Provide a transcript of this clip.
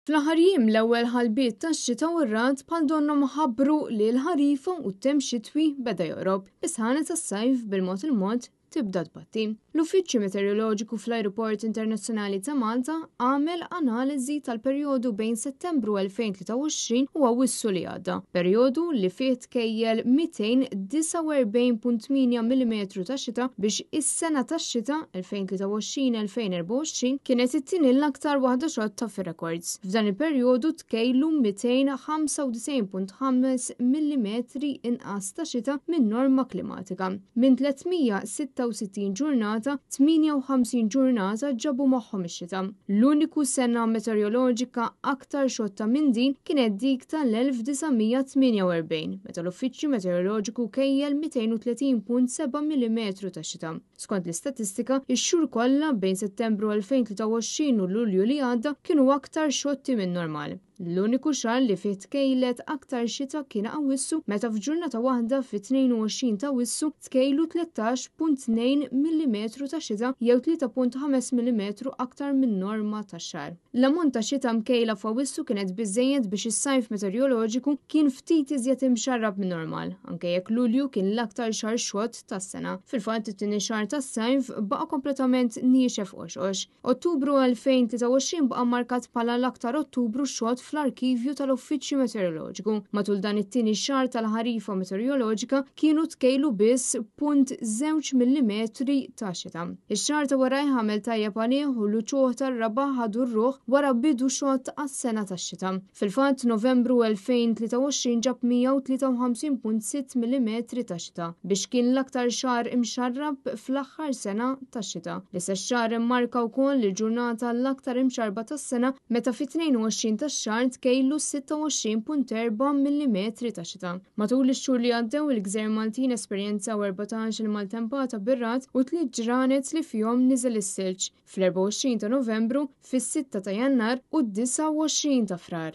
Fl-aħħar jiem l-ewwel ħalbiet tax-xita u r-ragħad bħal donnhom ħabbru li l-ħarifa u t-temp xitwi beda joqrob, bi sħana tas-sajf bil-mod il-mod tibda tbatti. L-Uffiċċju Meteoroloġiku fl-Ajruport Internazzjonali ta' Malta għamel analiżi tal-perjodu bejn Settembru 2023 u Awwissu li għadda, perjodu li fih tkejjel 249.8 millimetru ta' xita biex is-sena tax-xita 2023-2024 kienet it-tieni l-aktar waħda xotta fir-rekords. F'dan il-perjodu tkejlu 295.5 millimetri inqas ta' xita minn norma klimatika. Minn 366 ġurnata, 58 ġurnata ġabu magħhom ix-xita. L-uniku sena meteoroloġika aktar xotta minn din kienet dik tal-1948, meta l-Uffiċċju Meteoroloġiku kejjel 230.7 millimetru ta' xita. Skont l-istatistika, ix-xhur kollha bejn Settembru 2023 u Lulju li għadda kienu aktar xotti minn normal. L-uniku xahar li fih tkejlet aktar xita kien Awwissu meta f'ġurnata waħda fit-22 ta' Awwissu tkejlu 13.2 millimetru ta' xita jew 3.5 millimetru aktar min-norma tax-xahar. L-ammont ta' xita mkejla f'Awwissu kienet biżżejjed biex is-sajf meteoroloġiku kien ftit iżjed imxarrab min-normal, anke jekk Lulju kien l-aktar xahar xott tas-sena. Fil-fatt it-tieni xahar tas-sajf baqa' kompletament niexef qoxqox. Ottubru 2023 baqa' markat bħala l-aktar Ottubru xott fl-arkivju tal-Uffiċċju Meteoroloġiku. Matul dan it-tieni xahar tal-ħarifa meteoroloġika kienu tkejlu biss punt żewġ millimetri ta' xita. Ix-xahar ta' warajh għamel tajjeb għalih u l-uċuħ tar-raba' ħadu r-ruħ wara bidu xott għas-sena tax-xita. Fil-fatt, Novembru 2023 ġab 153.6 millimetri ta' xita biex kien l-aktar xahar imxarrab fl-aħħar sena tax-xita. L-istess xahar immarka wkoll il-ġurnata l-aktar imxarrba tas-sena meta fit-22 tax-xahar tkejlu 26.4 millimetri ta' xita. Matul ix-xhur li għaddew il-Gżejjer Maltin esperjenzaw 14 il-maltempata bir-ragħad u tliet ġranet li fihom niżel is-silġ, fl-24 ta' Novembru, fis-6 ta' Jannar u d-29 ta' Frar.